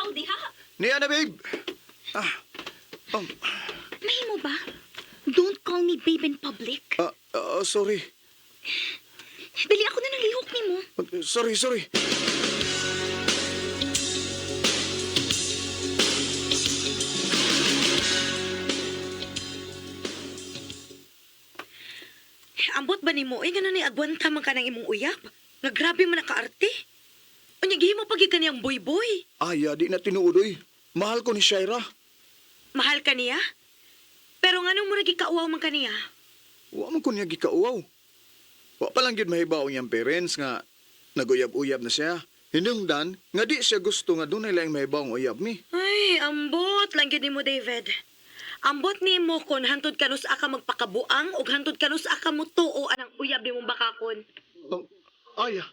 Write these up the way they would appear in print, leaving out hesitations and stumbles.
Ikaw diha. Niya na, babe. Ah, Mahimo ba? Don't call me babe in public. Sorry. Dali ako na nalihok nimo. Sorry, sorry. Ambot ba nimo ay ngano ni agwanta man ka ng imong uyab? Nga grabe man nakaarte. Unya gihimo pagi kaniyang boy-boy. Ay, di na tinuod, oy. Mahal ko ni Shaira. Mahal ka niya? Pero nganong murag gikauwaw man kaniya? Wa man ko niya gikauwaw. Wa pa lang gyud mahibaw niyang parents nga naguyab-uyab na siya. Hinungdan nga di siya gusto nga dunay laing mahibaw ang uyab mi. Ay, ambot lang gyud nimo, David. Ambot nimo kon hantod kanus aka magpakabuang ug hantod kanus aka mutuo anang uyab nimong bakakon. Oh, ay, ah.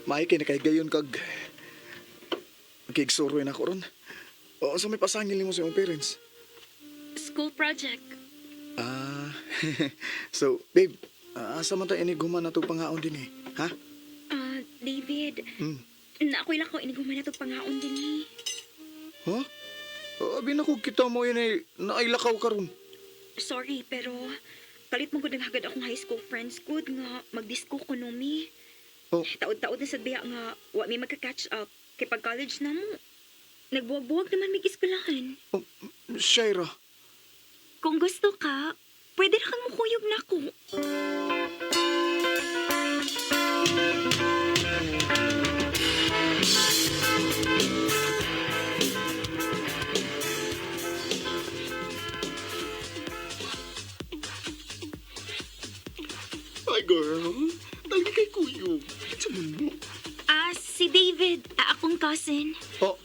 May kinakaigayon kag kigsuroy na ko ron. Oo, sa may pasangil nimo sa imong parents. School project. Ah, so, babe, asa man ta ini guman na itong pangaon din eh? Ha? Ah, David, Hmm. na ako'y lakaw iniguman na itong pangaon din eh. Ha? Abi na ko kita mo yun eh, nailakaw ka ron. Sorry, pero kalit mo gud ang hagad akong high school friends good nga magdisco ko no mi. Oh. Taod-taod na sad biya nga wa mi magka-catch up kay pag college na mo. Nagbuwag-buwag naman mig eskwelahan. Oh, Shaira, Kung gusto ka, pwede ra kang mukuyog nako. Hi, girl. Dali kay kuyo. Kinsa man mo? Ah, si David, akong cousin. Oh,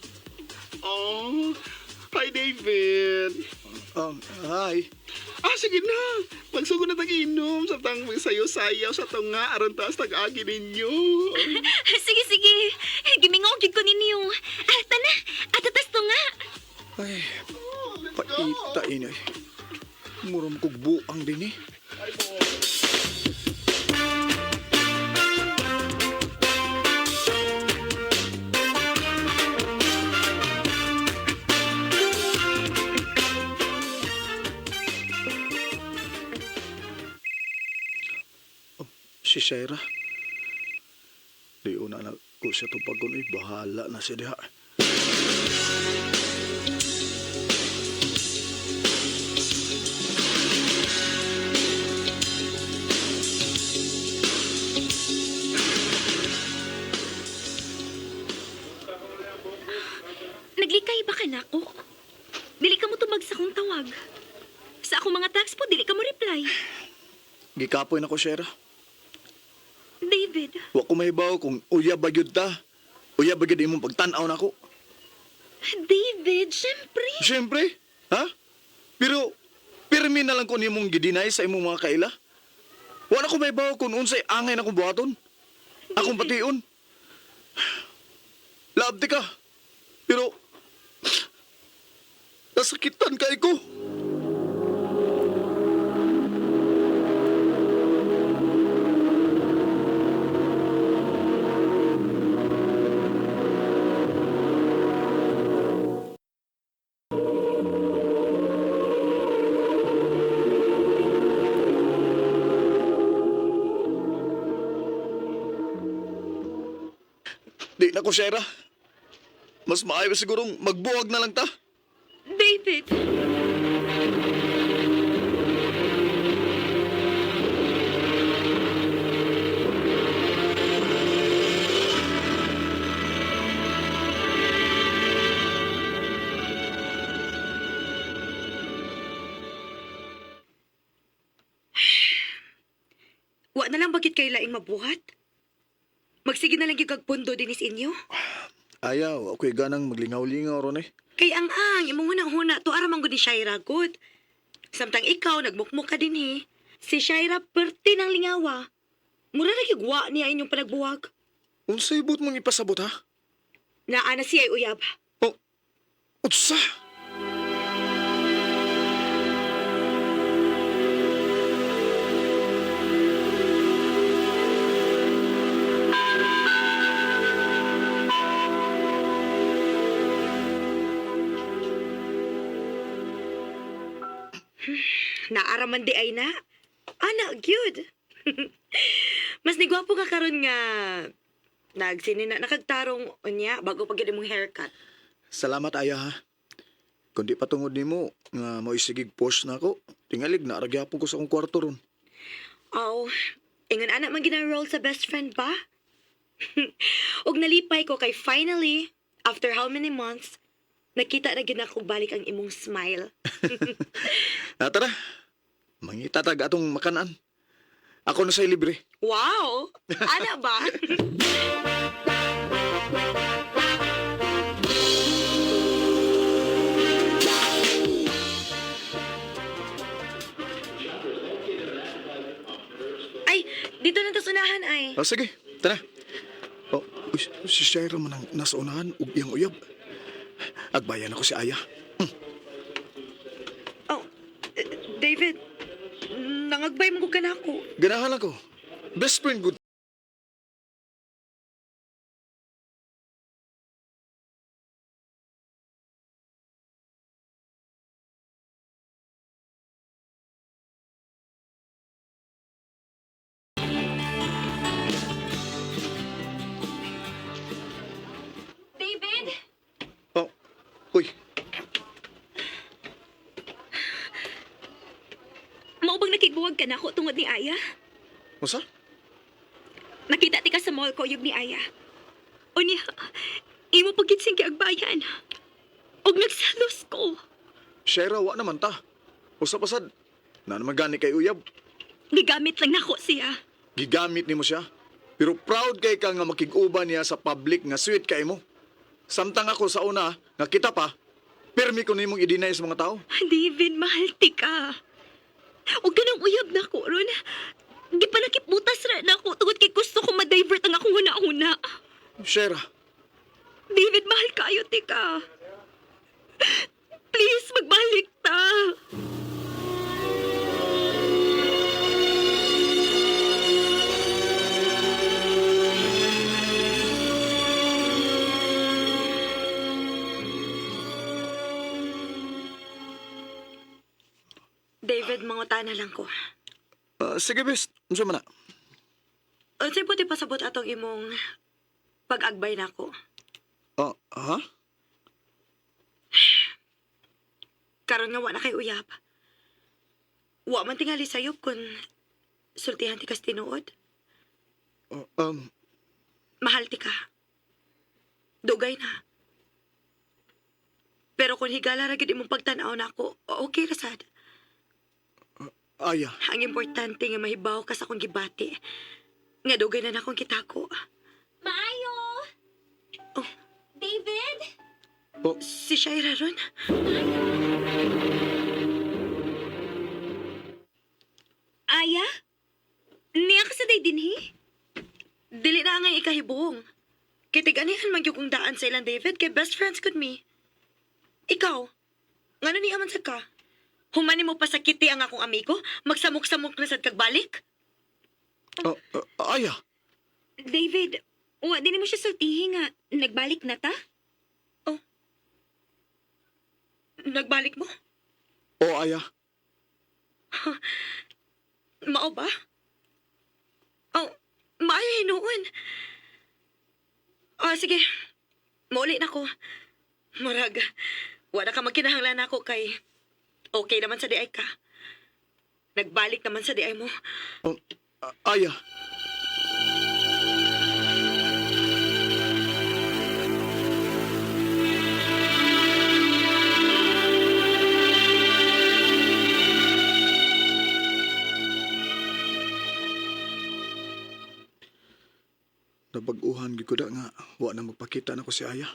Oh, hi, David. hi. Ah, sige na. Magsugod na tag inom sa tang sayo-sayaw sa tunga aron taas tag-agi ninyo. Sige, sige. Gimingaw gyud ko ninyo. Ah, tana, atatas to nga. Ay, paita ini. Muram kog buang din eh. Oh, si Shaira. Di una na ko siya tupagon eh. Bahala na siya diha. Naglikay ba ka nako? Dili ka mo tumag sa akong tawag. Sa akong mga text po, dili ka mo reply. Gikapoy na ko, Shaira. David, Wa ko mahibaw kung uyab ba gyud ta. Uyab ba gyud imong pagtan-aw nako. David, syempre. Siyempre, ha? Pero pirmi na lang ko nimong gidinay sa imong mga kaila. Wa na ko mahibaw kung unsay angay na kong buhaton. Akong pation. Laab di ka. Pero nasakitan kay ko. Di na ko, Shera. Mas maayo sigurong magbuwag na lang ta. David. Wa na lang bagit kay laing mabuhat? Magsige na lang gyud kag pundo dinis inyo. Ayaw, ako'y ganang maglingaw-lingaw ron eh. Kay ang ang imong huna-huna to ara man gud ni Shaira gud. Samtang ikaw nagmukmuk ka dinhi, si Shaira perti ng lingawa. Mura ra gyud wa niya inyong panagbuwag. Unsay buot mong ipasabot ha? Naa na siya ay uyab. Oh, utsa! Naaraman di ay na. Ana, gyud. Mas nigwapo ka karon nga nagsini na nakagtarong unya bago pa gyud imong haircut. Salamat, Aya, ha. Kundi patungod nimo nga moisigig post na ako. Tingalig na aragyapon ko sa akong kwarto ron. Aw, ingon ana man gina-roll sa best friend ba? Ug nalipay ko kay finally, after how many months, nakita na gid nako balik ang imong smile. Na, tara. Mangita tag atong makanan. Ako na sa'y libre. Wow! Ana ba? Ay, dito na to sunahan ay. Ah, sige, tara. Oh, uy, si Shaira man ang nasa unahan ug iyang uyab. Agbayan ako si Aya. Oh, eh, David, nangagbay mo ko ka na ako. Ganahan ako. Best friend good. David! Oh, uy, Maubang nakigbuwag ka na ako tungod ni Aya? Usa? Nakita ti ka sa mall ko yug ni Aya. Unya, imo pagit sing giagbayan. Og nagsalos ko. Shaira, wa naman ta. Usa pasad. Na naman gani kay uyab. Gigamit lang nako siya. Gigamit nimo siya. Pero proud kay ka nga makig-uban niya sa public nga sweet kay mo. Samtang ako sa una, nga kita pa, pirmi ko nimong i-deny sa mga tao. David, mahal ti ka. Og kanang uyab nako ron. Gipanakiputas ra nako tungod kay gusto ko ma-divert ang akong huna-huna. Shaira, David, mahal kayo ti ka. Please, magbalik ta. David, mangutana lang ko. ah, sige best, unsa man na? Unsay puti pasabot atong imong pag-agbay nako? Ah, ha? Karon nga wa na kay uyab. Wa man tingali sayop kun sultihan ti kas tinuod. Ah, Mahal ti ka. Dugay na. Pero kung higala ra gyud imong pagtan-aw nako, okay ra sad. Aya, Ang importante nga mahibaw ka sa akong gibati. Nga dugay na nakong kitako. Maayo! Oh. David? oh, Si Shaira ron. Aya? Niya ka sa day dinhi? Dili na angay ikahibong. Kay tig-anihan man gyud kong daan sa ilang David kay best friends could me. Ikaw, ngano ni aman sa ka? Humani mo pasakiti ang akong amigo? Magsamok-samok na sad kag balik? ah, ah, Aya. David, wa din mo siya sultihi nga nagbalik na ta? Nagbalik mo? Oh, Aya. Mao ba? Oh, maayo hinuon. Oh, sige. Mauli na ko. Murag, wala ka magkinahanglan ako kay okay naman sa diay ka. Nagbalik naman sa diay mo. Oh, ah, Aya. Nabag-uhan gid ko da nga wa na magpakita nako si Aya.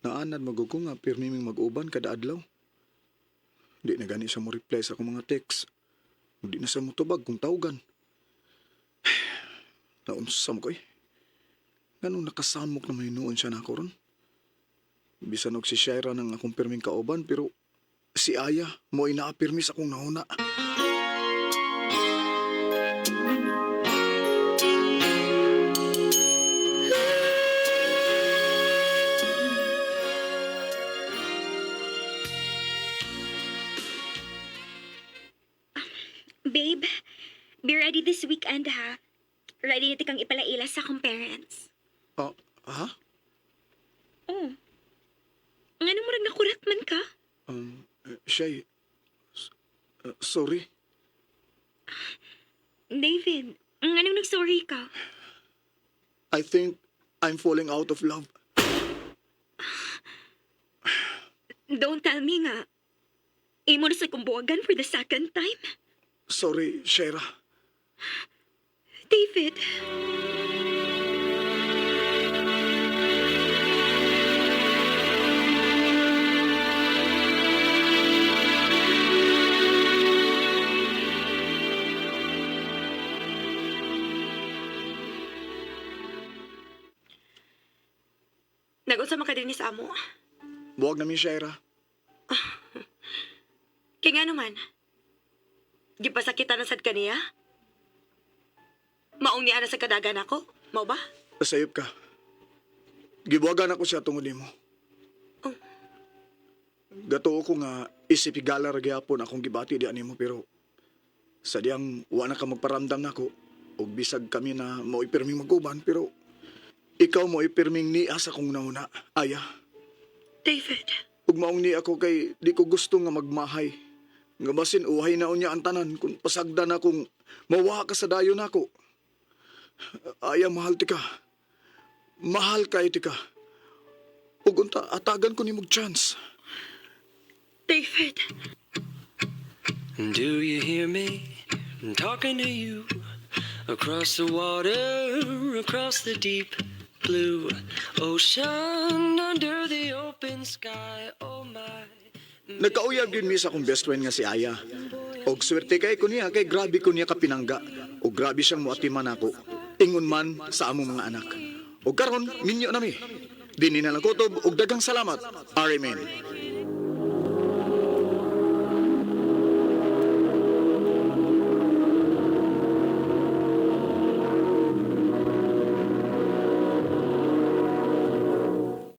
Naanad magugo nga pirmi ming mag-uban kada adlaw. Di na gani siya mo reply sa akong mga text. Di na siya motubag kung tawgan. Naunsa mo ko eh. Ganong nakasamok naman hinuon siya na ako ron. Bisan og si Shaira nang akong pirming kauban pero si Aya mo inaapirmi sa akong nahuna. Be ready this weekend, ha? Ready na tikang ipalaila sa akong parents. Oh, ha? Oh. Nganong murag nakurat man ka? Shay, sorry. David, nganong nag-sorry ka? I think I'm falling out of love. Don't tell me nga. Imo na sa kumbuwagan for the second time. Sorry, Shaira. David. Nag-unsa man ka dinhi sa amo? Buwag na mi, Shaira. Kay nga naman. Gipasakitan na sad kaniya? Maong niya na sa kadagan ako? Mao ba? Sayop ka. Gibuwagan ako siya tungod nimo. Oh. Gatuo ko nga isip higala ra gyapon akong gibati di animo, pero sa diyang wa na ka magparamdam nako og bisag kami na mao'y pirming mag-uban, pero ikaw mo'y pirming niya sa kong nauna. Aya, David. ug maong ni ako kay di ko gusto nga magmahay. Nga basin uhay na unya ang tanan kung pasagdan na kung mawa ka sa dayon nako. Aya, mahal ti ka. Mahal kay ti ka. Ug unta atagan ko nimog chance. David. Do you hear me? I'm talking to you across the water, across the deep blue ocean, under the open sky. Oh my. Nagkauyab gyud mi sa akong best friend nga si Aya. Og swerte kay ko niya kay grabe ko niya kapinangga. Og grabe siyang moatiman nako. Ingon man sa among mga anak. Og karon minyo na mi. Dinhi na lang kutob og daghang salamat. RMN.